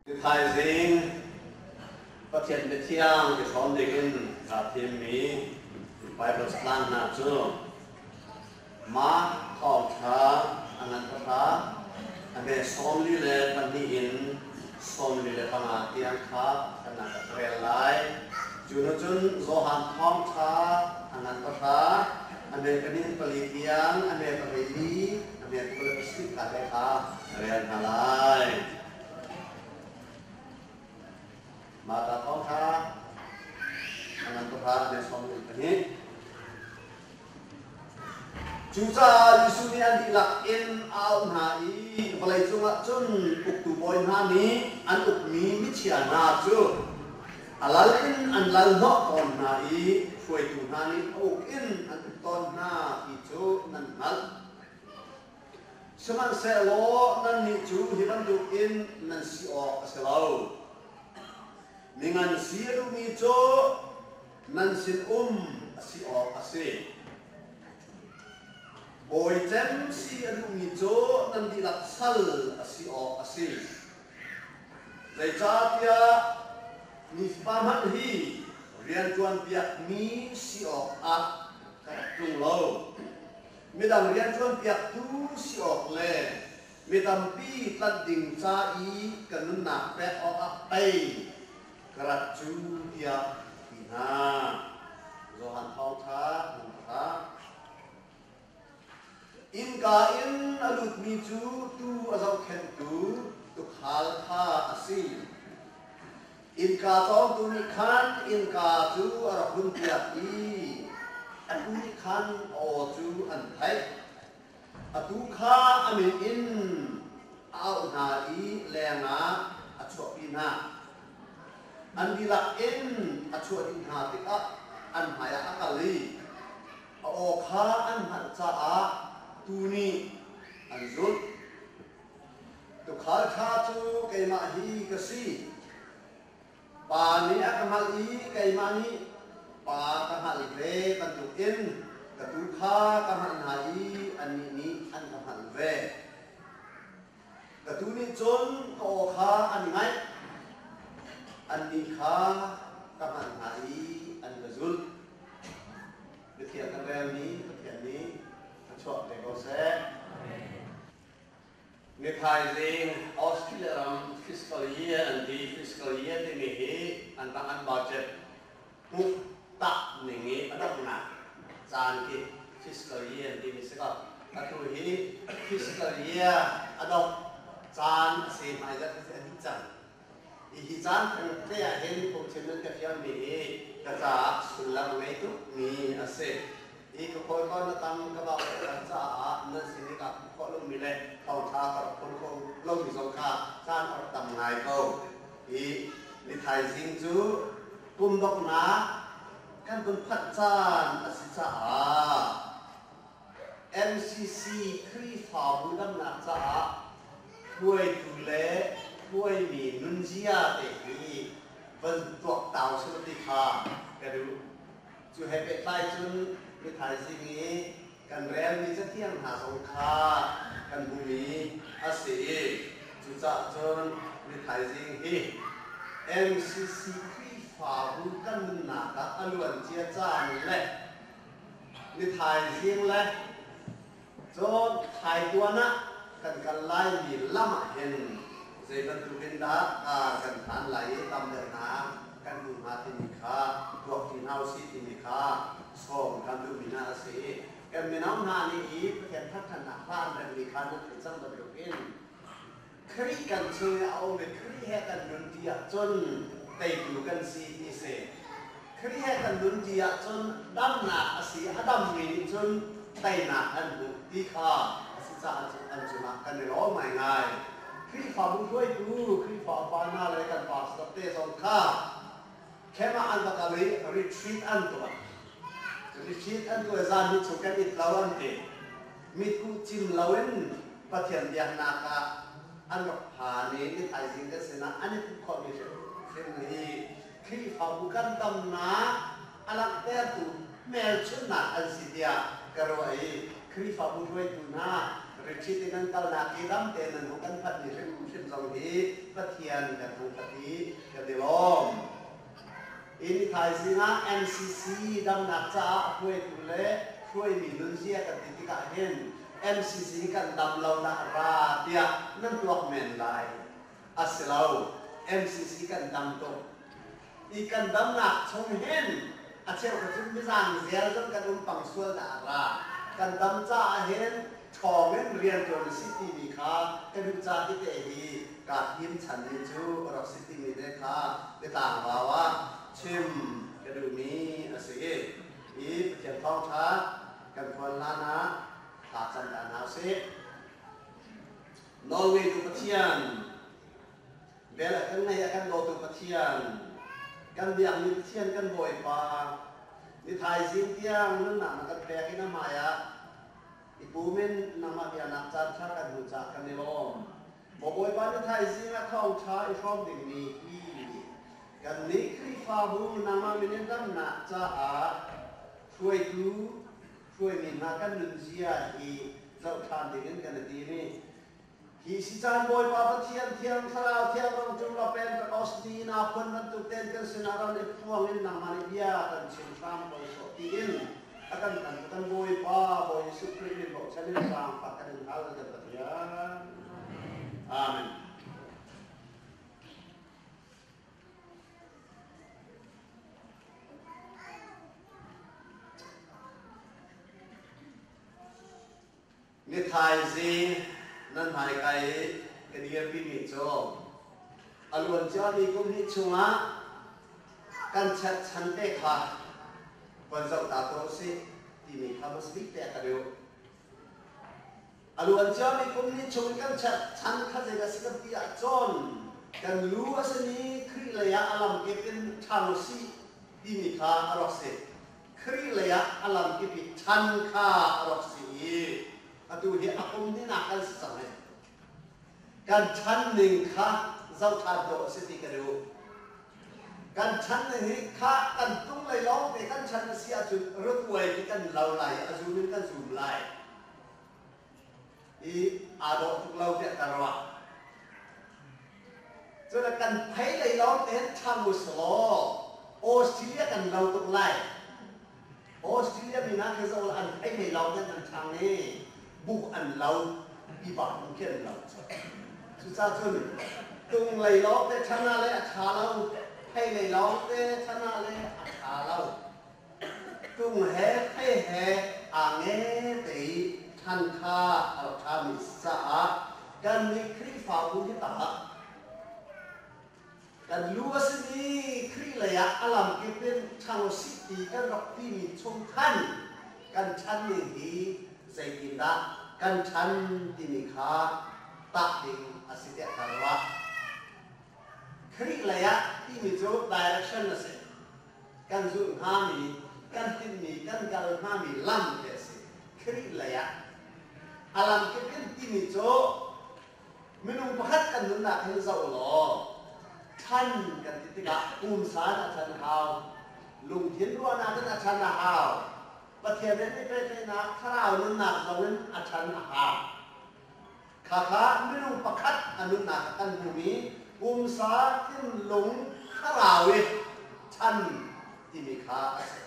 Thaizing Pathian biathiang i hrawm dingin kaa thimmi Bible catlang hna cu Mark thawngṭha a ngan pahra, a hme 42 in 45 tiang kha kan ka rel lai. Cu hnu cun Johan thawngṭha a ngan pahra, a hme 24 tiang, a hme 14, a hme 27 kha te kha rel hna lai. Mah thawngṭha a ngan pahra a hme 42. Cucaah Jesuh nih an dihlak in a auh hna i vawleicung ah cun uktu bawi hna nih an ukmi michia hna cu a lal in an lal hnawh tawn hna i hruaitu hna nih a uk in an uk tawn hna ti cu nan hngalh. Sihmanhsehlaw nannih cu hi bantukin nan si awk a si lo. Mingan si a duhmi cu nan sinum a si awk a si. Bawi cem si a duhmi cu nan dihlak sal a si awk a si. Zeicahtiah mi fapa hmanh hi rianṭuan piakmi si awkah ka rak tlung lo. Midang rianṭuanpiaktu si awk le mi tampi tlanh ding ca i ka nunnak pek awkah pei ka rat cu tiah a ti hna. Johan Thawngṭha hmun pahra. Innka in a lutmi cu tuu a zohkhenhtu tuukhal kha a si. Innka cawngtu nih khan innka cu a rak hunpiak i a tuu nih khan a aw cu an theih. A tuu kha a min in a auh hna i lengah a chuahpi hna. An dihlak in a chuah dih hna tikah an hmaiah a kal i a aw kha an hngalh caah tuu nih an zulh. Tuukhal ṭha cu keimah hi ka si. Pa nih a ka hngalh i keimah nih Pa ka hngalh ve bantukin ka tuu kha ka hngalh hna i annih nih an ka hngalh ve. Ka tuu nih cun ka aw kha an ngaih, annih kha ka hngalh hna i an ka zulh. Biathiang kan relmi Pathian nih a chuah te ko seh. Nithaizing Australia ram fiscal year an ti. Fiscal year timi hi an rak an budget hmuh tak ning i a donghnak caan khi fiscal year an timi si ko. Atu hi fiscal year a dongh caan a si, hmaizarh hi a dih cang. Hi caan te ah hin phungchim nan ka fialmi hi ka caah sullam ngei tukmi a si. Hi ka khawikom na tam ka bau kan caah nan sin i kaa phuh khawh lomi le thawngṭha ka rak phun kho lomi zong kha caan a rak tam ngai ko. Hi ni thaizing cu kum donghnak kan vun phanh caan a si caah MCC Khrihfabu damnak caah hruaitu le hruaimi nunzia te hi van tuaktau seh ti kha ka duh. Cu he pehtlai cun mithaizing i kan relmi cathiang hna zong kha kan hmuhmi a si i cucaah cun mithaizing hi MCC Khrihfabu kan nunnak ah a luancia caan le Ni thaizing le cun thaituan ah kan kal laimi lam ah hin zei bantukin dah kan hlan lai i tam deuh hna kan hmu hnga timi kha tuak ṭi hna usih timi kha sawm kan duhmi hna a si i kan mino hna nih hi Pathian ṭhatṭhannak hla an remmi kha nan theih cang bantukin Khrih kan chung i a um i Khrih he kan nunṭi ahcun teitu kan si ti si. Khrih he kan nunṭi ahcun damnak a si, a dammi nih cun teinak an hmuh ti kha a si caah an cungah kan i lawm ngaingai. Khrihfabu hruaitu, Khrihfa upa hna le kan pastor te zong kha camp ah an va kal i retreat an tuah. Retreat an tuah i zan hi chung kan it lo an ti. Mitkuh cim loin Pathian biaknak ah an rak phan i ni thaizing kan sinah an i put khawhmi hrimhrim hi Khrihfabu kan damnak a langhtertu hmelchunhnak an si tiah ka ruah i Khrihfabu hruaitu hna, Retreat in nan kalnak i dam tein nan hung kan phanhmi hrimhrim zong hi Pathian kan thangṭhat i kan i lawm. Hi thaizing ah MCC damnak caah hruaitu le hruaimi nunzia kan ti tikah hin MCC kan dam lo dah ra tiah nan tuak men lai. A si lo. MCC kan dam tuk. I kan damnak chung hin a cheukhat cu mizang zel zong kan um pang sual dah ra. Kan dam caah hin ṭhawng in rianṭuan a si timi kha ka duh ca tete hi kaa thim chanmi cu a rak si timi te kha biatlangvau ah chim ka duhmi a si. I Pathian thawngṭha kan phuan hlan ah thla cam ta hna usih. Nawlngeitu Pathian, vel a kan ngei a kan dawtu Pathian, kan biakmi Pathian kan Bawipa, ni thaizing tiang nunnak na kan pek i na hmai ah i pum in nangmah biaknak caan ṭha kan hmuh caah kan i lawm. Maw Bawipa, ni thaizing ah thawngṭha i hrawm dingmi hi kannih Khrihfabu nangmah min in damnak caah hruaitu hruaimi hna kan nunzia hi zoh ṭhan dingin kan i tim i hi sican Bawipa Pathian Thiang Thlarau Thiang Rong Ṭum la Pentecost ni naa phuan bantuk tein kan sinah ram i phuang in nangmah nih bia kan chim hram ko sawh tiin a kan kan kan Bawipa Bawi Jesuh Khrih min bochan in zaangfah kan in hal kan Pathian. Amen. Nithaizing nan hmaika i ka dirpimi cu a luan ciami kum hnih chungah kan cherhchan te kha von zoh ta tuah usih timi kha hmasabik te ka duh. A luan ciami kum hnih chung i kan cherhchan kha zeidah si kan ti ahcun kan lu a simi Khrih lei ah a lamkip in ṭhang usih timi kha a rak si. Khrih lei ah a lamkip i ṭhan kha a rak si i atu hi a kum hnihnak kan si cang hei. Kan ṭhan ning kha zoh ṭhan dawh a si ti ka duh. Kan ṭhan ning hi kha kan tung lei lawngte kan ṭhan a si ahcun rutuai khi kan lo lai i a zum in kan zum lai. I aa dawh tuk lo tiah ka ruah. Cun kan phei lei lawng tein ṭhang u selaw Australia kan lo tuk lai. Australia mi hna khi zoh an phei lei lawng tein an ṭhang i buk an lo, i bak khi an lo. Cucaah cun tung lei lawng te ṭhan ah le a ṭha lo, phei lei lawng te ṭhan ah le a ṭha lo. Tung he phei he aa nge te i ṭhan kha a rak ṭhami caah kannih Khrihfabu hi tah kan lu a simi Khrih lei ah a lamkip in ṭhang usih ti kan rak timi chung khan kan ṭhan ning hi zeitindah kan ṭhan timi kha tah ding a si tiah ka ruah. Khrih lei ah timi cu direction a si. Kan zulh hngami, kan tinhmi, kan kal hngami lam khi a si. Khrih lei ah. A lam kip in timi cu minung pakhat kan nunnak hin zoh law ṭhan kan ti tikah pumsa in a ṭhan hau, lungthin ruahnak in a ṭhan a hau, Pathian he i pehtlaihnak thlarau nunnak zong in a ṭhan a hau. Khakha minung pakhat a nunnak ah kan hmuhmi pumsa, thinlung, thlarau i ṭhan timi kha a si.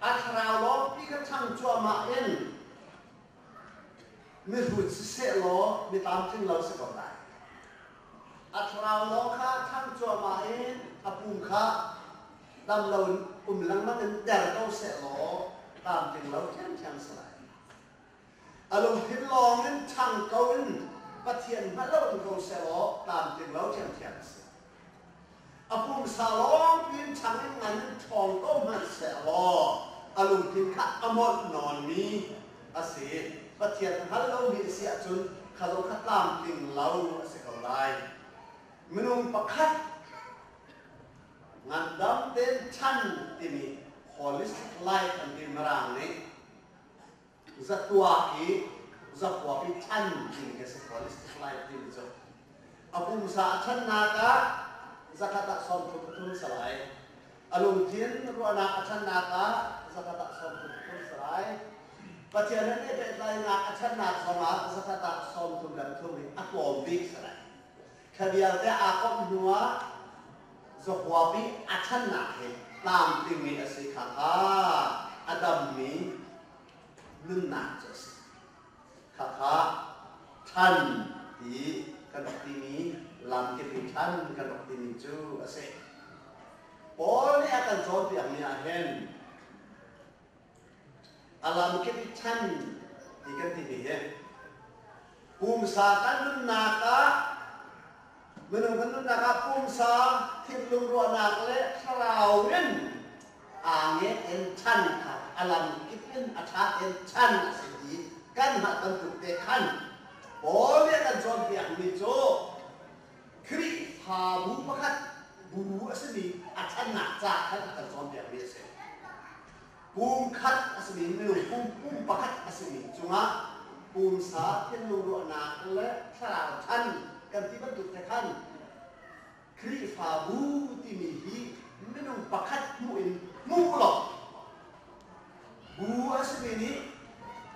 A thlarau lawngpi kha ṭhang cuahmah in mihrut siseh law mi tlamtling lo si ko lai. A thlarau lawng kha ṭhang cuahmah in a pum kha dam lo in um lengmang in der ko seh law tlamtling lo ṭhiamṭhiam si lai. A lungthin lawngin ṭhang ko in Pathian hngalh lo in ko sehlaw tlamtling lo ṭhiamṭhiam a si. A pumsa lawng piin ṭhang in ngan in ṭhawng ko hmanh sehlaw a lungthin kha a molh nawnmi a si. Pathian a hngal lomi a si ahcun kha lo kha tlamtling lo a si ko lai. Minung pakhat ngandam tein ṭhan timi holistic life an ti Mirang nih Zatuak i zakuak i ṭhan ding khi a si holistic life timi cu. A pumsa a ṭhannak ah zakhat ah 33 si lai. A lungthin ruahnak a ṭhannak ah zakhat ah 33 si lai. Pathian he nih pehtlainak a ṭhatnak zongah zakhat ah 33 hi a tlawm bik si lai. Thla vialte aa komh hnuah zakua pi a ṭhannak hi tlamtlingmi a si kha kha a dammi nunnak cu a si. Khakha ṭhan ti kan rak timi lamkip in ṭhan kan rak timi cu a si. Paul nih a kan cawnpiakmi ah hin a lamkip i ṭhan ti kan timi hi pumsa kan nunnak ah minung kan nunnak ah pumsa thinlung ruahnak le thlarau in aa nget in chan kha a lamkip in a ṭha in chan a si ti kan hngalh bantuk te khan Paul nih a kan cawnpiakmi cu Khrihfabu pakhat bu a simi a channak ca khan a kan cawnpiakmi a si. Pum khat a simi minung pum pum pakhat a simi cungah pumsa thinlung ruahnak le thlarau chan kan ti bantuk te khan Khrihfabu timi hi minung pakhat hmuh in hmuh law bu a simi nih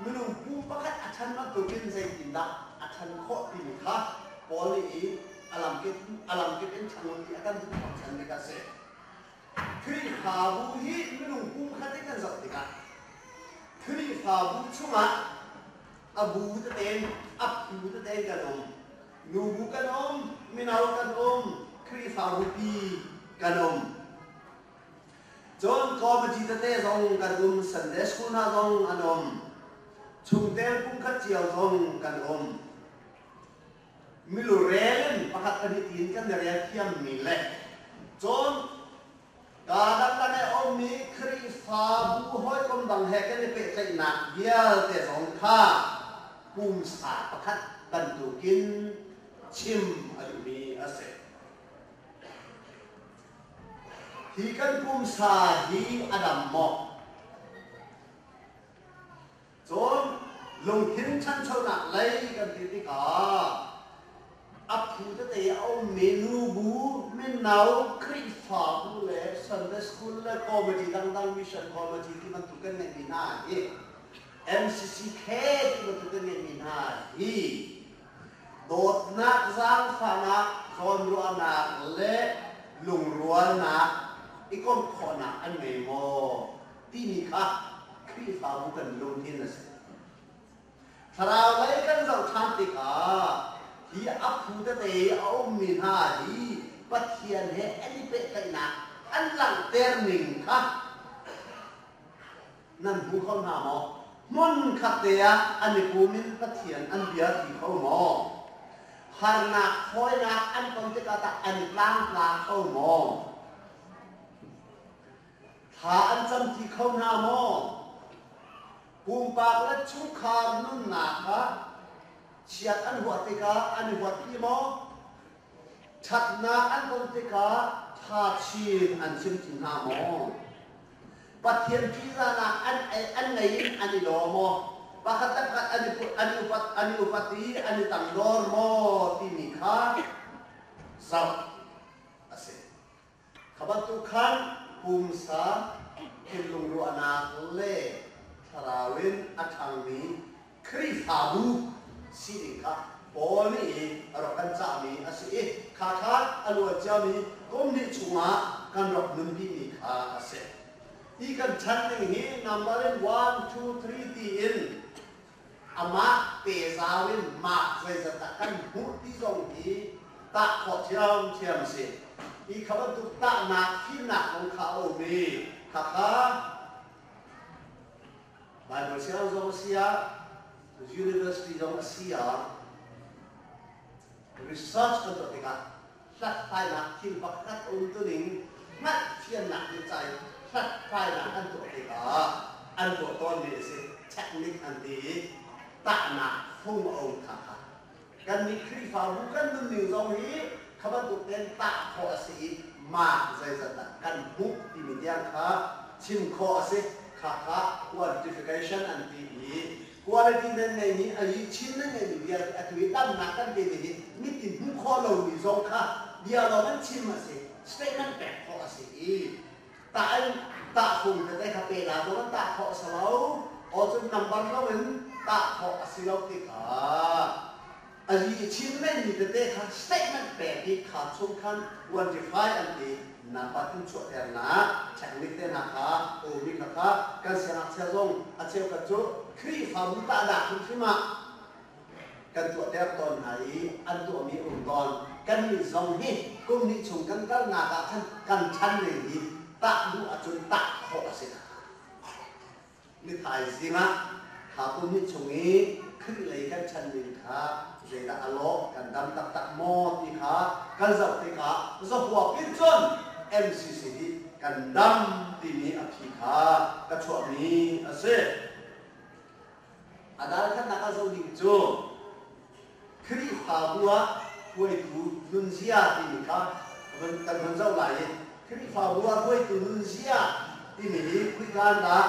minung pum pakhat a ṭhan bantukin zeitindah a ṭhan khawh timi kha Paul nih i a lamkip in ṭhan ti a kan duh chan bik a si. Khrihfabu hi minung pum khat in kan zoh tikah Khrihfabu chungah a bu tete a phu tete kan um. Nubu kan um, mino kan um, Khrihfabu pi kan um. Cun committee tete zong kan um, Sunday school hna zong an um. Chungtel pumkhat cio zong kan um. Milu rel in pakhat pahnih tiin kan i rel thiammi le cun kaa dangdang i a ummi Khrihfabu hawikom dang he kan i pehtlaihnak vialte zong kha pumsa pakhat bantukin chim a duhmi a si. Hi kan pumsa hi a dam maw? Cun lungthin ṭhanchonak lei kan ti tikah a phu tete a ummi nubu, mino, Khrihfabu le Sunday School le committee dangdang mission committee ti bantuk kan ngeihmi hna hi MCCK ti bantuk kan ngeihmi hna hi dawtnak, zaangfahnak, zawnruahnak le lungrualnak i komh khawhnak an ngei maw timi kha Khrihfabu kan lungthin a si. Thlarau lei kan zoh ṭhan tikah hi a phu tete a ummi hna hi Pathian he an i pehtlaihnak an langhter ning kha nan hmu kho hna maw? Hmun khat te ah an i pum in Pathian an bia ti kho maw? Harnak fawinak an ton tikah tah an i tlangtla kho maw? Thla an camṭi kho hna maw? Pumpak le chungkhar nunnak ah chiat an huah tikah an i huatpi maw? Ṭhatnak an ton tikah ṭha chin an chimṭi hna maw? Pathian ṭihzahnak an ngei in an i daw maw? Pakhat le pakhat an i upat i an i tangdor maw timi kha zoh a si. Kha bantuk khan pumsa thinlung ruahnak le thlarau in a ṭhangmi Khrihfabu sining kha Paul nih a rak kan cahmi a si i kha kha a luan ciami kum hnih chungah kan rak nunpimi kha a si. Hi kan ṭhan ning hi number in 1, 2, 3 tiin amah pezau in mah zeizat dah kan hmuh ti zong hi tah khawh ṭhiamṭhiam a si. Hi kha bantuk tahnak fimnak kong kha a um i khakha Bible siang zong a si ah university zong a si ah research kan tuah tikah hlathlainak thil pakhat um tuning hngalhthiamnak ding ca i hlathlainak an tuah tikah an tuah tawnmi a si. Technique an ti i tahnak fung a um kha kha. Kannih Khrihfabu kan nunning zong hi kha bantuk tein tah khawh a si i mah zeizat dah kan hmuh timi tiang kha chim khawh a si. Kha kha quantification an ti i Quality nan ngeimi a yi chin nan ngeimi vialte atu i damnak kan timi hi mit in hmuh khawh lomi zong kha bia lawng in chim a si, statement pek khawh a si i tah in tahfung tete kha pe la zong an tah khawh a si lo. Aw cun number lo in tah khawh a si lo ti kha a ri chin menmi tete kha statement pek i kha chung khan quantify an ti number in chuahternak technique te hna kha umi kha kha kan siangngakchia zong a cheukhat cu Khrihfabu tahnak hrimhrim ah kan tuahter tawn hna i an tuahmi a um tawn. Kannih zong hi kum hnih chung kan kalnak ah khan kan ṭhan ning hi tah duh ahcun tah khawh a si. Ni thaizing ah kha kum hnih chung i Khrih lei kan ṭhan ning kha zeidah a lawh, kan dam taktak maw ti kha kan zoh tikah zahuap in cun MCC hi kan dam timi a phi kha ka chuahmi a si. A dal khatnak ah zoh ding cu Khrihfabu ah hruaitu nunzia timi kha kan hun zoh lai i Khrihfabu ah hruaitu nunzia timi hi khika dah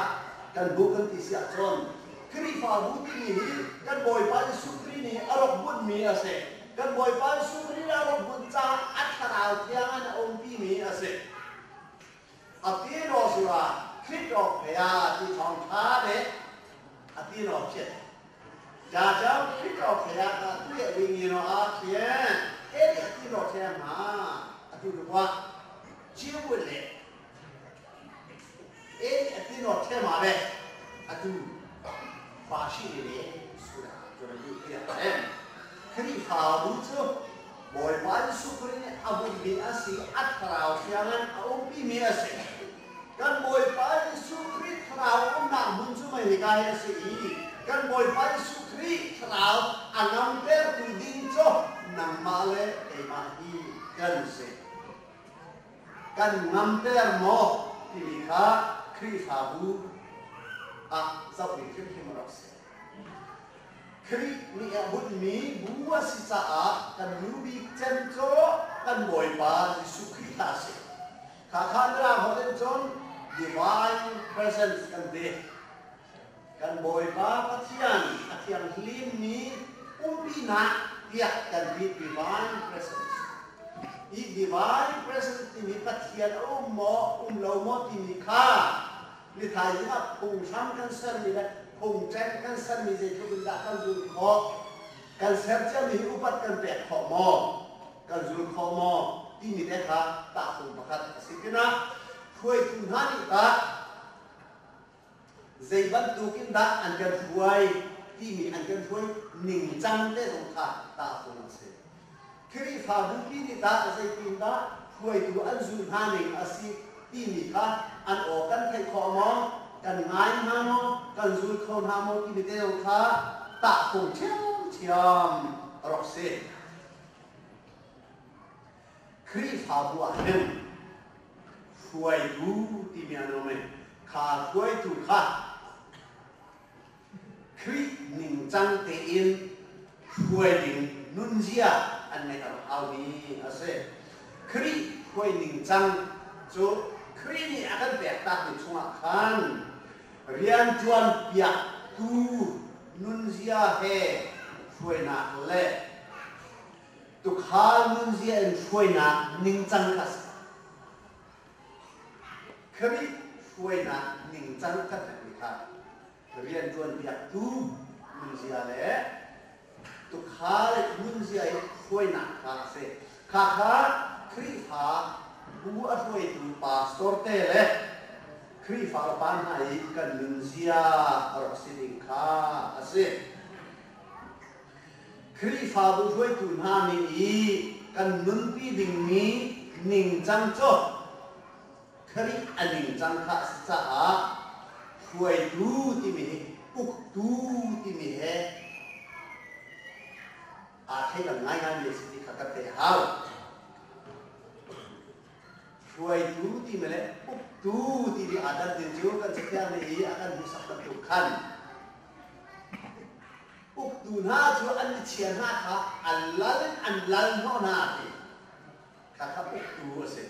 kan hmuh kan ti si ahcun Khrihfabu timi hi kan Bawipa Jesuh Khrih nih a rak bunhmi a si. Kan Bawipa Jesuh Khrih nih a rak bunh caah a thlarau thiang in a umpimi a si. A ti naw sura Khrih phaya ti thawngṭha le a ti naw phiat. ဒါကြောင့်ခရစ်တော်ဖခင်ကသူ့ရဲ့ဝိညာဉ်တော်အားဖြင့်အဲ့ဒီအသင်းတော်ထဲမှာအတူတကွကျင့်ဝတ်လေအဲ့ဒီအသင်းတော်ထဲမှာပဲအတူပါရှိနေတယ်ဆိုတာကျွန်တော်တို့သိရတယ်ခရစ်ဖာဘူးချဘိုင်ပါစုခရင်းအဘူဘီအစီအထရာဖျာငန်အုပ်ပြီးမီအစီ kan Bawipa Jesuh Khrih thlarau umnak hmun cu mei hika hi a si i kan Bawipa Jesuh Khrih thlarau a ngamtertu ding cu nangmah le keimah hi kan si. Kan ngamter maw timi kha Khrihfabu ah zoh ding hrimhrim a rak si. Khrih nih a bunhmi bu a si caah kan lu bik cem cu kan Bawipa Jesuh Khrih kha a si. Khakha Mirang holh in cun divine presence kan ti. Kan Bawipa Pathian a thianghlimmi umpinak tiah kan ti divine presence. Hi divine presence timi Pathian a um maw, um lo maw timi kha nithaizing ah phunghram kan sermi le phungṭeng kan sermi zeitluk in dah kan zulh khawh? Kan ser ciami hi upat kan pek khawh maw? Kan zul khawh maw timi te kha tahfung pakhat a si pinah hruaitu hna nih tah zei bantuk in dah an kan hruai timi an kan hruai ningcang te zong kha tahfung a si. Khrihfabu pi nih tah zeitin dah hruaitu an zul hna ning a si timi kha an aw kan theih khawh maw, kan ngai hna maw, kan zul kho hna maw timi te zong kha tahfung ṭhiamṭhiam a rak si. Khrihfabu ah hin hruaitu timi an um i kha hruaitu kha Khrih ningcang tein hruai ding nunzia an ngeih a rak haumi a si. Khrih hruai ningcang cu Khrih nih a kan pek takmi chungah khan rianṭuan piaktu nunzia he hruainak le tuukhal nunzia in hruainak ningcang kha a si. Khrih hruainak ningcang kan herhmi kha rianṭuan piaktu nunzia le tuukhal nunzia in hruainak kha a si. Kha kha Khrihfa bu a hruaitu pastor te le Khrihfa upa hna i kan nunzia a rak si ding kha a si. Khrihfabu hruaitu hna nih i kan nunpi dingmi ningcang cu Khrih a ningcang kha a si caah hruaitu timi hi uktu timi he aa thleidang ngaingaimi a si ti kha kan theih a hau. Hruaitu timi le uktu timi aa dan ding cu kan Cathiang nih i a kan hmuhsak bantuk khan uktu hna cu an michia hna kha an lal in an lal hnawh hna ti kha kha uktu a si.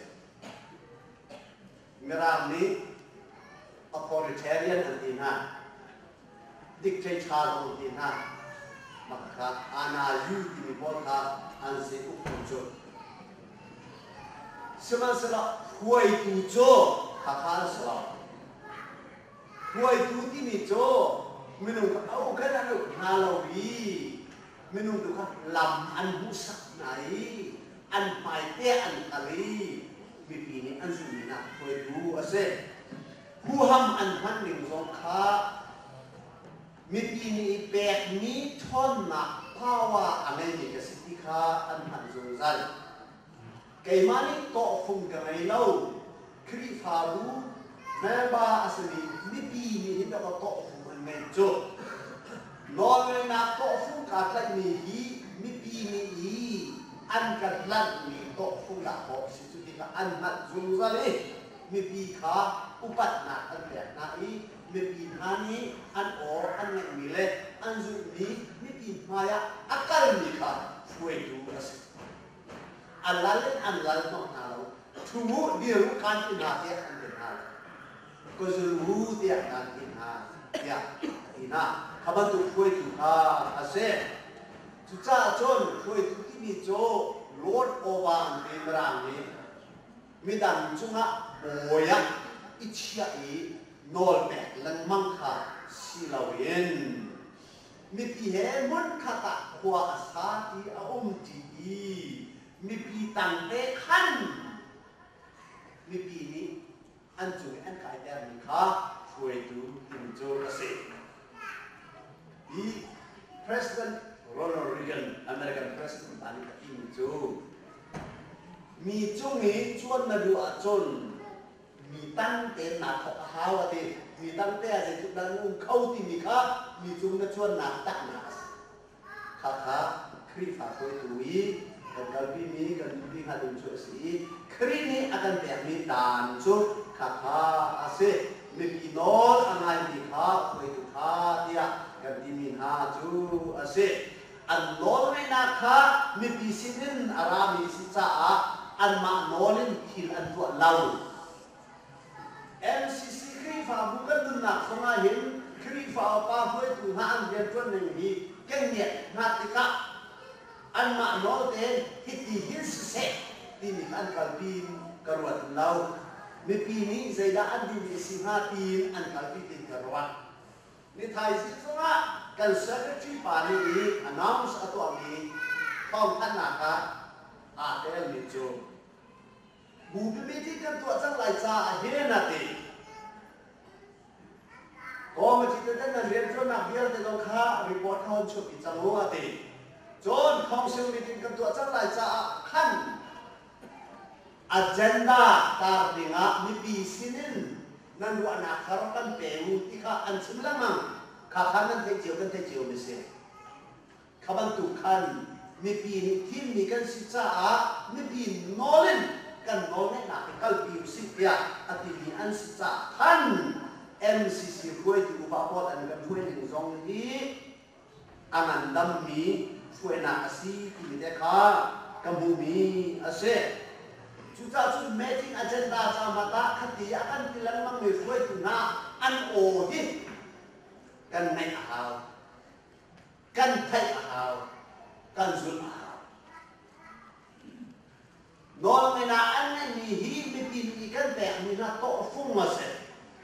Mirang nih authoritarian an ti hna, dictator zong an ti hna. Mah kha ana yu timi pawl kha an si uktu cu. Sihmanhsehlaw hruaitu cu khakha an si lo. Hruaitu timi cu Minung kha a uk in an uk hna lo i minung tu kha lam an hmuhsak hna i an hmaite an kal i mipi nih an zumhmi nak hruaitu a si. Huham an hman ning zong kha mipi nih pekmi ṭhawnnak power a ngeimi ka si ti kha an hman zungzal. Keimah nih tawhfung ka ngei lo. Khrihfabu member a simi mipi nih hin dawh tawhfung an ngeih cu. Nawlngeihnak tawhfung kaa tlaihmi hi mipi nih i an ka hlanhmi tawhfung dah kaw a si cu ti kha an hngalh zungzal i mipi kha upatnak an pek hna i mipi hna nih an aw an ngeihmi le an zulhmi mipi hmaiah a kalmi kha hruaitu a si. A lal in an lal hnawh hna lo. Ṭhu u, dir u, kaan ti hna tiah an ti hna lo. Ka zul u tiah kaan ti hna tiah a ti hna. Kha bantuk hruaitu kha a si. Cucaah cun hruaitu timi cu Lord over an ti Mirang nih midang cungah bawi ah i chiah i nawl pek lengmang kha si loin mipi he hmunkhat ah khua a sa ti a um ṭi i mipi tangte khan mipi nih an cung i an kaitermi kha hruaitu timi cu a si. Hi President Ronald Reagan, American President pa nih a timi cu mi cung i cuan na duh ahcun mi tang tein naa thawk a hau a ti. Mi tang te ah zeitluk dah na um kho timi kha mi cung na cuannak taknak a si. Khakha Khrihfa hruaitu i kan kalpimi kan duhpi hnga ding cu a si i Khrih nih a kan pekmi daan cu khakha a si. Mipi nawl a ngaimi kha hruaitu ṭha tiah kan timi hna cu a si. An nawlngeihnak kha mipi sinin a rami si caah anmah nawl in thil an tuah lo. MCC Khrihfabu kan nunnak zongah hin Khrihfa upa hruaitu hna an rianṭuan ning hi kan ngiat hna tikah anmah nawl tein hiti hin siseh timi kha an kalpi in ka ruat lo. Mipi nih zeidah an duhmi a si hnga tiin an kalpi tiin ka ruat. Nithaizing zongah kan secretary pa nih i announce a tuahmi thawngthanhnak ah aa telmi cu Bupi meeting kan tuah cang lai caah hin a ti. Committee tete nan rianṭuannak vialte zong kha report kha hon chuahpi cang u a ti. Cun council meeting kan tuah cang lai caah khan agenda tar dingah mipi sinin nan ruahnak kha rak kan pe u ti kha an chim lengmang. Kha kha nan theih cio kan theih cio mi si. Kha bantuk khan mipi nih thimmi kan si caah mipi nawl in kan nawlngeihnak hi kalpi usih tiah a timi an si caah khan MCC hruaitu upa pawl an kan hruai ning zong hi a ngandammi hruainak a si timi te kha ka hmuhmi a si. Cucaah cun meeting agenda ca hmanh ah khati a kan ti lengmangmi hruaitu hna an aw hi kan ngaih a hau. Kan theih a hau. Kan zulh a hau. Nawlngeihnak an ngeihmi hi mipi nih kan pekmi hna tawhfung a si.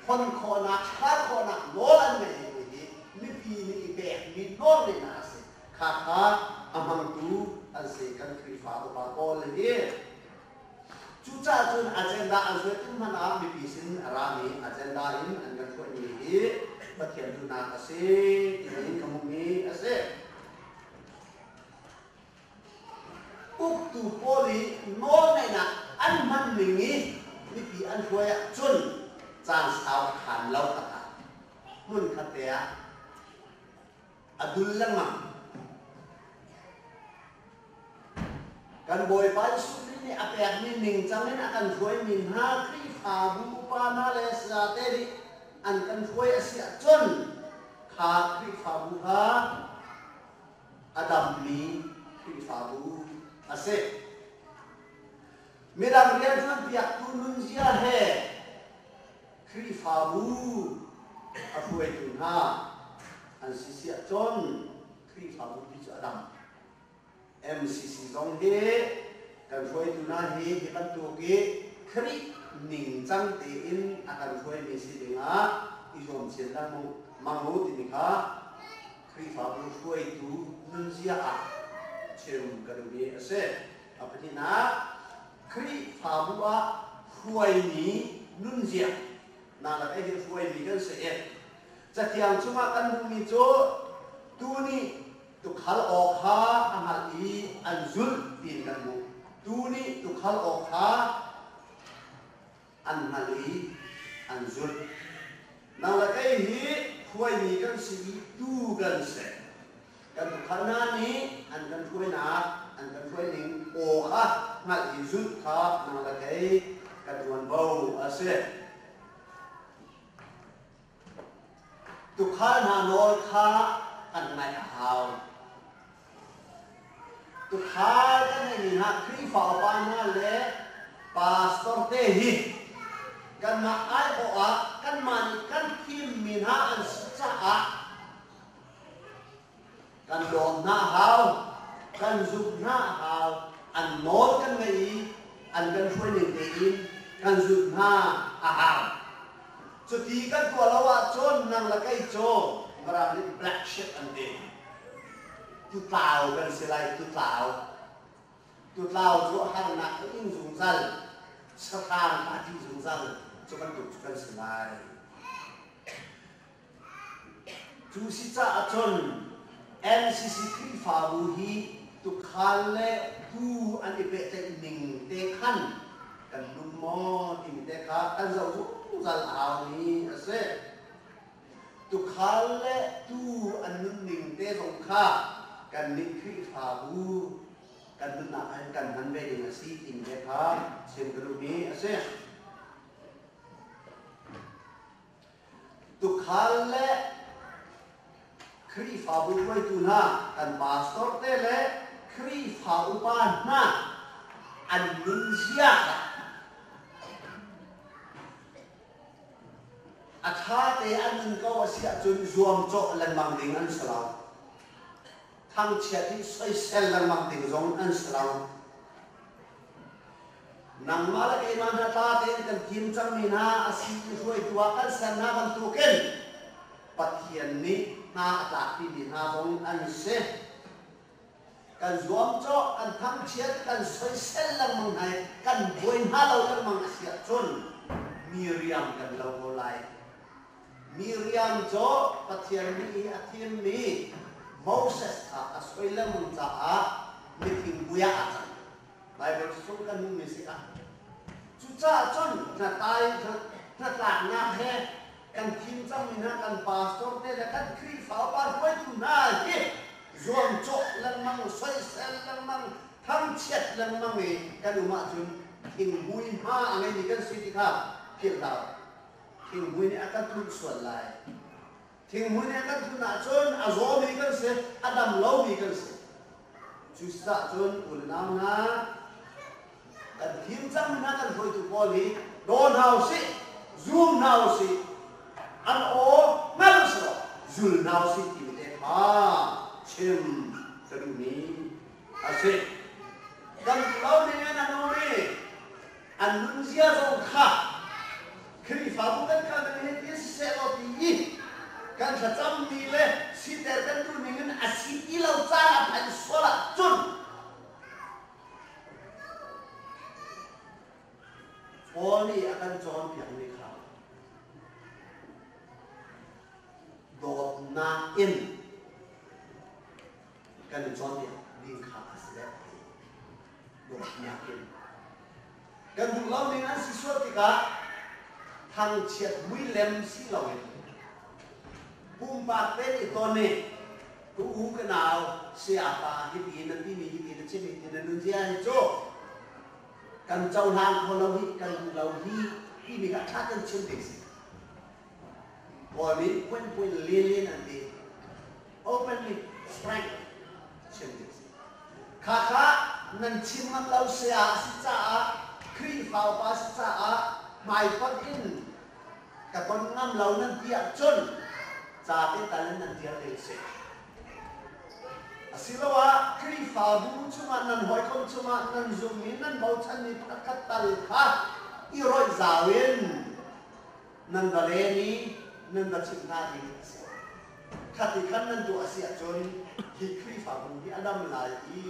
Khon khawhnak, khar khawhnak nawl an ngeihmi hi mipi nih i pekmi nawlngeihnak a si. Kha kha a hmangtu an si kan Khrihfa upa pawl hi. Cucaah cun agenda an suai tik hmanh ah mipi sin a rami agenda in an kan hruaimi hi Pathian duhnak a si timi ka hmuhmi a si. Uktu pawl i nawlngeihnak an hman ning i mipi an hruai ahcun caan sau a khan lo taktak. Hmun khat te ah a dul lengmang. Kan Bawipa Jesuh Khrih nih a pekmi ningcang in a kan hruaimi hna Khrihfabu upa hna le sayate nih an kan hruai a si ahcun kha Khrihfabu kha a dammi Khrihfabu a si. Midang rianṭuanpiaktu nunzia he Khrihfabu a hruaitu hna an si si ahcun Khrihfabu pi cu a dam. MCC zong hi kan hruaitu hna hi hi bantuk i Khrih ningcang tein a kan hruaimi si dingah i zuam chin lengmang u timi kha Khrihfabu hruaitu nunzia ah chim ka duhmi a si. A pahnihnak, Khrihfabu ah hruaimi nunzia. Na lak hi hruaimi kan si i Cathiang chungah kan hmuhmi cu tuu nih tuukhal aw kha a hngalh i an zulh tiin kan hmuh. Tuu nih tuukhal aw kha an hngalh i an zulh. Nang le kei hi hruaimi kan si i tuu kan si. Kan tuukhal hna nih an kan hruainak, an kan hruaining aw kha hngalh i zulh kha nang le kei kan ṭuanvo a si. Tuukhal hna nawl kha kan ngaih a hau. Tuukhal kan ngeihmi hna Khrihfa upa hna le pastor te hi kanmah aiawh ah kanmah nih kan thimmi hna an si caah kan dawt hna a hau, kan zumh hna a hau, an nawl kan ngaih i an kan hruaining tein kan zulh hna a hau. Cuti kan tuah lo ahcun nang le kei cu Mirang nih black sheep an ti. Tutlau kan si lai, tutlau. Tutlau cu harnak a ing zungzal, sahrang kha a ṭih zungzal, cu bantuk cu kan si lai. Cu si caah cun NCC Khrihfabu hi tukhal le tuu an i pehtlaih ning te khan kan nung maw timi te kha kan zoh zungzal a haumi a si. Tukhal le tuu an nunning te zong kha kannih Khrihfabu kan nunnak ah hin kan hman ve ding a si timi te kha chim ka duhmi a si. Tukhal le Khrihfabu hruaitu hna, kan pastor te le Khrihfa upa hna an nunzia kha a ṭha te an nun ko a si ahcun zuamcawh lengmang ding an si lo. Thangchiat i soisel lengmang ding zong an si lo. Nangmah le keimah hna tla tein kan thim cangmi hna a si i hruaitu ah kan ser hna bantukin Pathian nih hna a tlakpimi hna zong an si. Kan zuamcawh, kan thangchiat, kan soisel lengmang hna i kan buai hna lo lengmang a si ahcun miriam kan lo ko lai. Miriam cu Pathian nih a thimmi Moses kha a soi lengmang caah mithing vui ah aa cang. Baibal chung kan hmuhmi si kha. Cucaah cun hnatlaknak he kan thim cangmi hna kan pastor te le kan Khrihfa upa hruaitu hna hi zuamcawh lengmang, soisel lengmang, thangchiat lengmang i kan um ahcun thinghmui hma a ngeimi kan si ti kha philh hlah u. Thinghmui nih a kan tlunh sual lai. Thinghmui nih a kan tlunh ahcun a zawmi kan si, a dam lomi kan si. Cucaah cun u le nau hna, kan thim cangmi hna kan hruaitu pawl hi daw hna usih, zum hna usih, an aw hngal usih law zul hna usih timi te kha chim ka duhmi a si. Kan lo ning in an um i an nunzia zong kha Khrihfabu kan kal ding hi ti siseh law ti i kan thlacammi le siter kan duh ning in a si ti lo caan a phanh sual ahcun Paul nih a kan cawnpiakmi kha dawtnak in kan i cawnpiak ding kha a si deuh. Dawtnak in kan duh lo ning an si sual tikah thangchiat muilem si loin pumpak tein i ton i ka u ka nau sayapa hiti na timi hiti na chim hiti na nunzia hi cu kan cohlang kho lo hi kan duh lo hi timi kha ṭha kan chim ding si. Paul nih puan puan len len an ti. Openly frank chim ding si. Kha kha nan chim ngam lo saya a si caah Khrihfa upa si caah hmaitonh in ka ton ngam lo nan ti ahcun ca te tal in nan tial ding si. Asiloah Khrihfabu chungah nan hawikom chungah nan zummi nan bochanmi pakhatkhat tal kha i roih zau in nan va len i Nan va chimh hna ding a si. Khati khan nan tuah a si ahcun hi Khrihfabu hi a dam lai i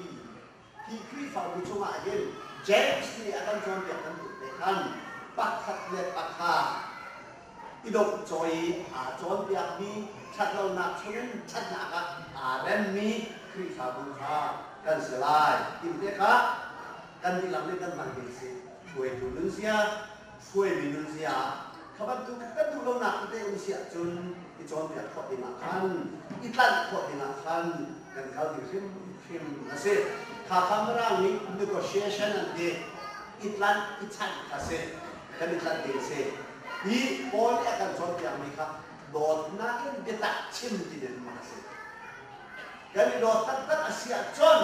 hi Khrihfabu chungah hin James nih a kan cawnpiak bantuk te khan pakhat le pakhat i dawhcawi aa cawnpiakmi, ṭhatlonak chungin ṭhatnak ah aa remmi Khrihfabu kha kan si lai. Timte kha kan dihlak nih kan hman ding si. Hruaitu nunzia, hruaimi nunzia kha bantuk kan duh lonak tete um si ahcun i cawnpiak khawh dingah khan, i tlanh khawh dingah khan kan kal ding hrimhrim a si. Kha kha Mirang nih negotiation an ti. I tlanh, i chanh kha si. Kan i tlanh ding a si. Hi Paul nih a kan cawnpiakmi kha dawtnak in biatak chim ti ding a si. Kan i dawt taktak a si ahcun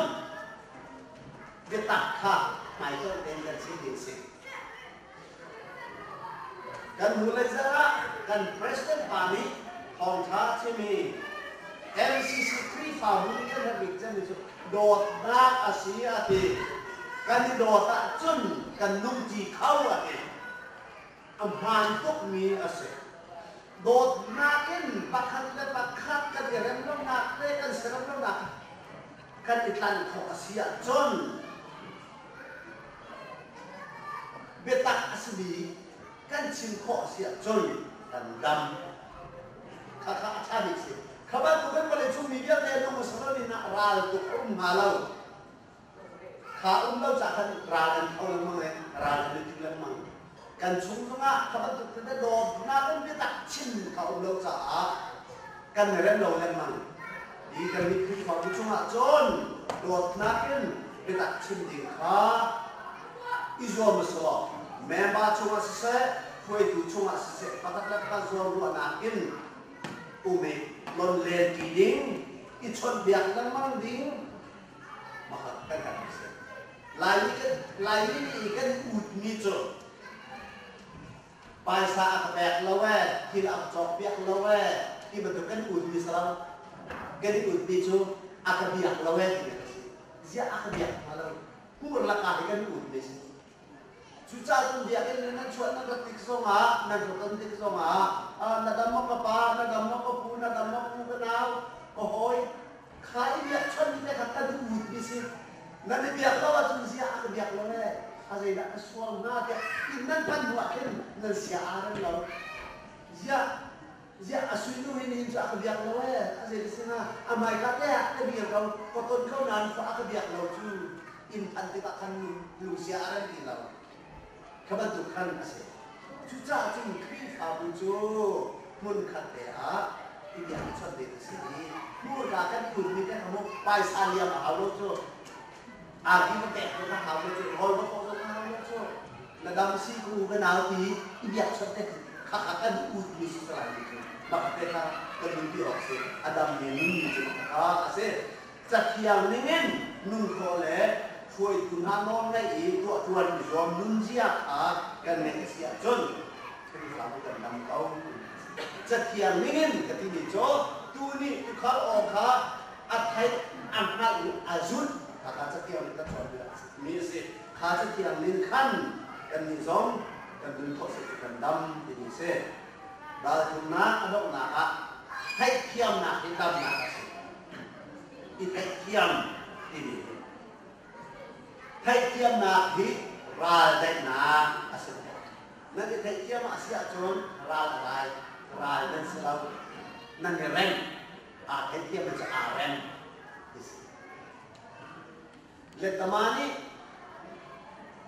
biatak kha hmaitonh tein kan chim ding a si. Kan hnulei zarh ah kan president pa nih thawngṭha a chim i MCC Khrihfabu nih kan herh bik cemmi cu dawtnak a si a ti. Kan i dawt ahcun kan nungṭi kho a ti. A hmaan tukmi a si. Dawtnak in pakhat le pakhat kan i rem lonak le kan serem lonak kan i tlanh khawh a si ahcun biatak a simi kan chim khawh a si ahcun kan dam. Khakha a ṭha bik si. Kha bantukin vawleicung mi vialte nung a si lo ning ah ral tuk a um hnga lo. Kha um lo cah khan ral an tho lengmang i ral an i tu lengmang. Kan chung zongah kha bantuk tete dawtnak in biatak chim kha um lo caah kan i rem lo lengmang. Hi kan nih Khrihfabu chungah cun dawtnak in biatak chim ding kha i zuam a si lo. Member chungah siseh, hruaitu chungah siseh, pakhat le pakhat zawnruahnak in um i lonlen ṭi ding, i chawnhbiak lengmang ding Makhat kan kan si. Laimi kan Laimi nih kan utmi cu paisa a ka pek lo ee, thil a ka cawk piak lo ee, ti bantuk kan utmi si lo. Kan i utmi cu a ka biak lo ee ti kan si. Ziah a ka biak hnga lo. Hmur laka hi kan utmi si. Cucaah cun biakinn in nan chuah nan rat tik zongah, nan ra ton tik zongah, na dam maw ka pa, na dam maw ka pu, na dam maw u ka nau, ka hawi, kha i biak chawnh te kha kan ut mi si. Nan i biak lo ahcun ziah a ka biak lo ee, a zeidah ka sual hnga tiah inn nan phanh hnu ah khin nan sia aa rem lo. Ziah ziah a sui nu hi nihin cu a ka biak lo ee, a zei si hnga, a hmaika te ah ka dir ko, ka ton ko nain khua a ka biak lo cu inn phanh tikah khan lungsia a rem ti lo. Kha bantuk khan a si. Cucaah cun Khrihfabu cu hmunkhat te ah i biak i chawnh ding a si i hmurka kan kunmi te kha mu paisa liam a hau lo cu. Arti va pek zong a hau lo cu, rawl va kawh zong a hau lo cu. Na dam si ku ka nau ti i biak chawnh te kha kha kan utmi si salai mi cu mak te kha kan nunpi awk si. A dammi nunmi cu kha a si. Cathiang ningin nun khawh le hruaitu hna nawl ngaih i tuahṭuan i zuam nunzia kha kan ngeih a si ahcun Khrihfabu kan dam ko. Cathiang ningin ka timi cu tuu nih tuukhal aw kha a theih, a hngalh i a zulh kha kha cathiang nih kan cawnpiakmi a si. Kha cathiang ning khan kannih zong kan nun khawh seh cu kan dam timi a si. Ralthumnak a donghnak ah theihthiamnak hi damnak a si. I theihthiam timi hi theihthiamnak hi ral daihnak a si. Nan i theihthiam a si ahcun ral a dai, ral nan si lo. Nan i rem. Aa theihthiam cu aa rem. Letama nih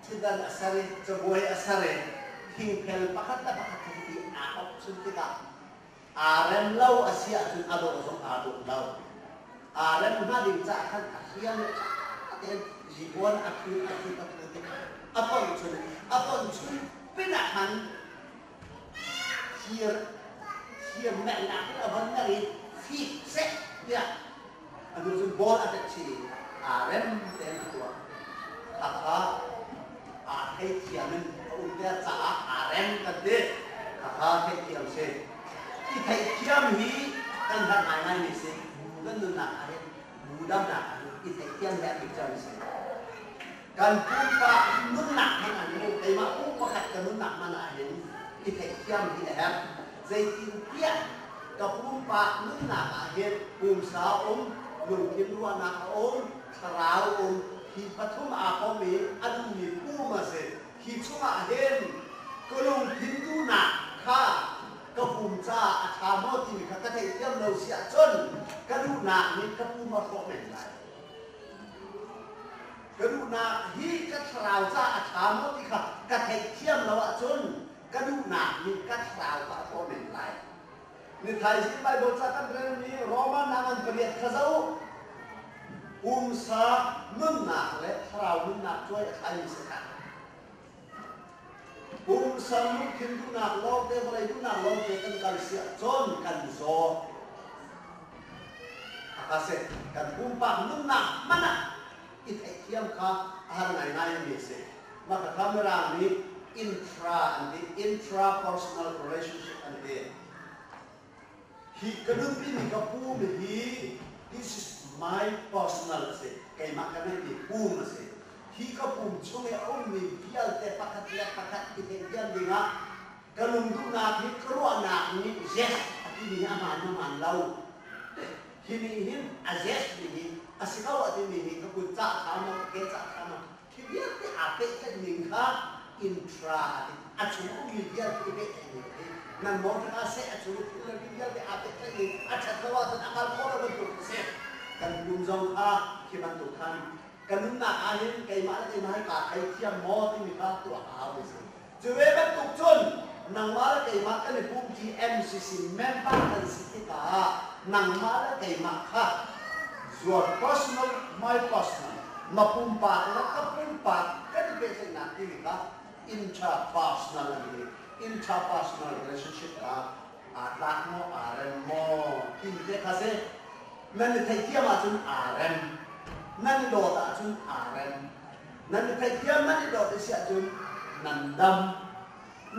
thutdan a ser i cabuai a ser i thingphel pakhat le pakhat kha hiti aa ok chun tikah aa rem lo a si ahcun a dawh zong aa dawh lo. Aa rem hnga ding caah khan a hriam i ṭha tein zibuan a thut a thut a thut i a tonh chun a tonh chun pinah khan thir thir mernak in a von mer i fik seh tiah A hnu cun bawl a tet chih i aa rem tein a tuah. Khakha aa theithiam in a umter caah aa rem kan ti. Khakha theihthiam si. I theihthiam hi kan herh ngaingaimi si. Bu kan nunnak ah hin bu damnak ah hin i theihthiam hi a bik cem si. Kan pumpak nunnak hmanh ah hin keimah pum pakhat ka nunnak hmanh ah hin i theihthiam hi a herh. Zeitintiah ka pumpak nunnak ah hin pumsa a um, lungthin ruahnak a um, thlarau a um. Hi pathum aa kom i a nungmi pum a si. Hi chungah hin ka lungthin duhnak kha ka pum caah a ṭha maw timi kha ka theihthiam lo si ahcun ka duhnak nih ka pum a hrawh men lai. Ka duhnak hi ka thlarau caah a ṭha maw ti kha ka theihthiam lo ahcun ka duhnak nih ka thlarau kha a hrawh men lai. Nithaizing Baibal ca kan relmi Roma nangan pariat kha zoh. Pumsa nunnak le thlarau nunnak cuai a thlaimi si kha. Pumsa lungthin duhnak lawngte, vawlei duhnak lawngte kan kal si ahcun kan zaw. Akase kan pumpak nunnak hmanh ah i theihthiam kha a har ngaingai mi a si. Mah kha Mirang nih intra an ti, intrapersonal relationship an ti. Hi ka nunpi mi ka pum hi this is my personal a si. Keimah ka ngeihmi pum a si. Hi ka pum chung i a ummi vialte pakhat le pakhat i theihthiam dingah ka lungduhnak hi ka ruahnak nih yes a timi hi a hmaan maw hmaan lo. Hi nih hin a yes mi hi a si ko a timi hi ka kut cah kha maw ka ke cah kha maw khi vialte aa pehtlaih ning kha intra a ti. A chung ummi vialte i pehtlaih ning hi nan motor ah seh a chung thil le mi vialte aa pehtlaih ning a ṭhat lo ahcun a kal khawh lo bantuk a si. Kan pum zong kha khi bantuk khan ka nunnak ah hin keimah le keimah hi kaa theithiam maw timi kha tuah a hau mi a si. Cu ve bantuk cun nangmah le keimah kan i pumṭi MCC member kan si tikah nangmah le keimah kha your personal, my personal, na pumpak le ka pumpak kan i pehtlaihnak timi kha interpersonal an ti. Interpersonal relationship kha aa tlak maw, aa rem maw timi te kha si. Nan i theihthiam ahcun aa rem. Nan i dawt ahcun aa rem. Nan i theihthiam, nan i dawt i si ahcun nan dam.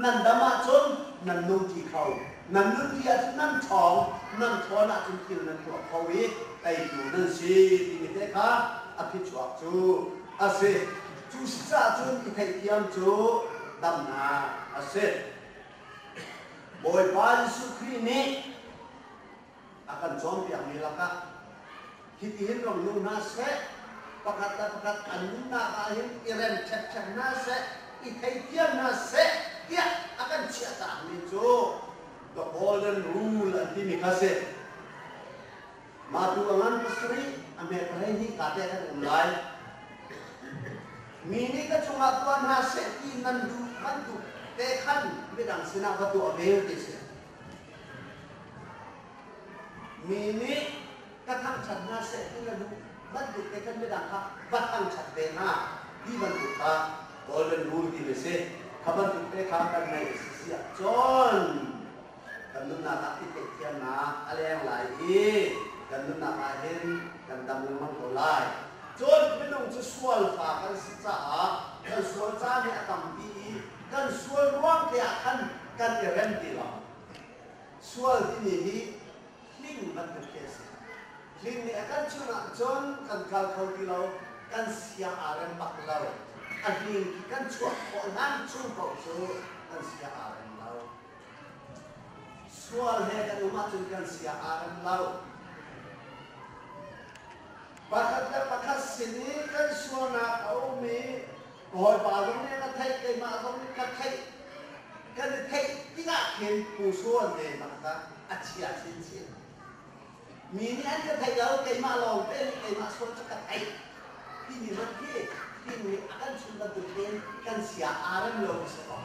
Nan dam ahcun nan nungṭi kho. Nan nunṭi ahcun nan ṭhawng. Nan ṭhawn ahcun thil nan tuah kho i teitu nan si timi te kha a phichuak cu a si. Cu si caah cun i theihthiam cu damnak a si. Bawipa Jesuh Khrih nih a kan cawnpiakmi lakah hitihin rong nung hna seh, pakhat le pakhat an nunnak ah hin i rem ṭhekṭhek hna seh, i theithiam hna seh tiah a kan chiahtakmi cu the golden rule an timi kha si. Mah tu a ngan pasarih, a hme 12 ka te kan um lai. Mi nih ka cungah tuah hna seh ti nan duh bantuk te khan midang sinah va tuah ve ti si. Mi nih ka thangṭhat hna seh ti na duh bantuk te khan midang kha va thangṭhat ve hna ti bantuk kha golden rule ti a si. Kha bantuk te kha kan ngeih a si si ahcun kan nunnak ah i theihthiamnak a leng lai i kan nunnak ah hin kan dam lengmang ko lai. Cun minung cu sual fa kan si caah kan sual caan hi a tampi i kan sual ruang te ah khan kan i rem ti lo. Sual timi hi hling bantuk khi a si. Hling nih a kan chun ahcun kan kal kho ti lo, kan sia aa rem bak lo. A hling khi kan chuah khawh hlan chung paoh cu kan sia aa rem lo. Sual he kan um ahcun kan sia aa rem lo. Pakhat le pakhat sin i kan sualnak a um i ka hawipa zong nih ka theih, keimah zong nih ka theih. Kan i theih tikah khin pu suan te bak kha a chia chinchin. Mi nih an ka thei lo, keimah lawng te nih keimah sual cu ka theih timi hmanh khi tin nih a kan chim bantuk tein kan sia aa rem lo a si ko.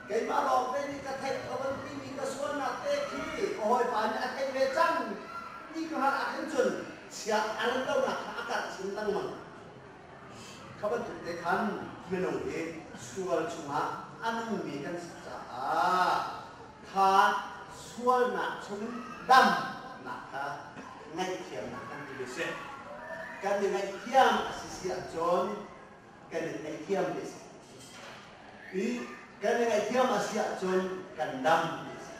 Keimah lawng te nih ka theih ko an timi ka sualnak te khi ka hawipa nih a theih ve cang ti ka hngalh ahkhin cun sia a rem lonak kha a karh chin lengmang. Kha bantuk te khan minung hi sual chungah a nungmi kan si caah kha sualnak chungin damnak kha ngaihthiamnak kan ti a si. Kan i ngaihthiam a si si ahcun kan i theihthiam ti a si. I kan i ngaihthiam a si ahcun kan dam ti a si.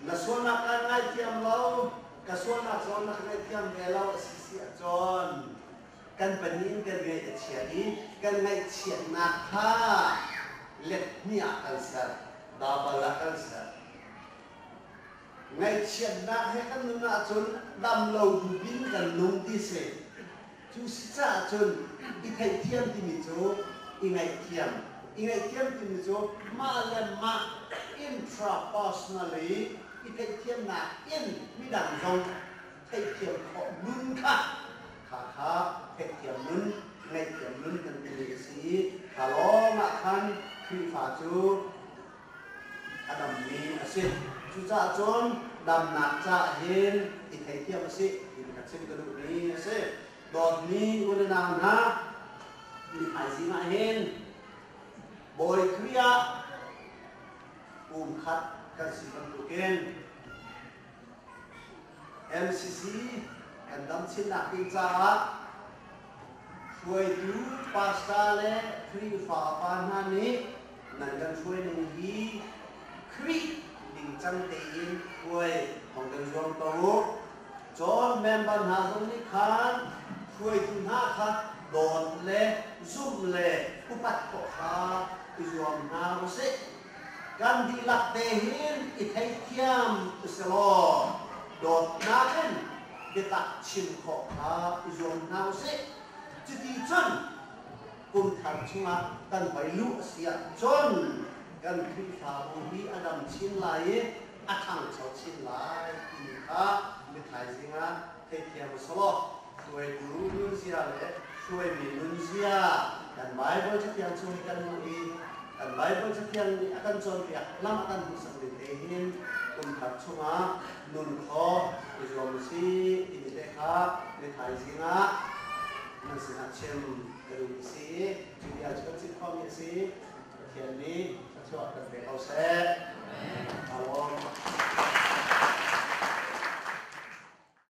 Na sualnak kaan ngaithiam lo, ka sualnak zawn na ka ngaihthiam ve lo a si si ahcun kan pahnih in kan ngaih a chia i kan ngaihchiatnak kha let hnih ah kan ser. Double ah kan ser. Ngaihchiatnak he kan nun ahcun dam lo bu bin kan nung ti si. Cu si caah cun i theihthiam timi cu i ngaihthiam. I ngaihthiam timi cu mah le mah intrapersonally i theihthiamnak in midang zong theihthiam khawh nun kha kha kha theihthiam nun, ngaihthiam nun kan timi a si i kha lawng ah khan Khrihfa cu a dammi a si. Cucaah cun damnak caah hin i theithiam a si ti ka chim ka duhmi a si. Dawtmi u le nau hna, ni thaizing ah hin Bawi Khrih ah pum khat kan si bantukin MCC kan dam chinnak ding caah hruaitu pastor le Khrihfa pa hna nih nan kan hruai ning hi Khrih ningcang tein hruai hong kan zuam ko u. Cun member hna zong nih khan hruaitu hna kha dawt le zumh le upat khawh kha i zuam hna usih. Kan dihlak te hin i theithiam usilaw dawtnak in biatak chim khawh kha i zuam hna usih. Cuti cun kum thar chungah kan hoi luh a si ahcun kan Khrihfabu hi a dam chin lai i a ṭhangcho chin lai timi kha mithaizing ah theithiam usalaw hruaitu nunzia le hruaimi nunzia kan Baibal Cathiang chung i kan hmuh i kan Baibal Cathiang nih a kan cawnpiak lam a kan hmuhsak ning te hin kum thar chungah nun khawh i zuam usih timi te kha nithaizing ah nan sinah chim ka duh a si i cu bia cu kan chim khawhmi a si. Pathian nih thluachuah kan pe ko seh. Amen.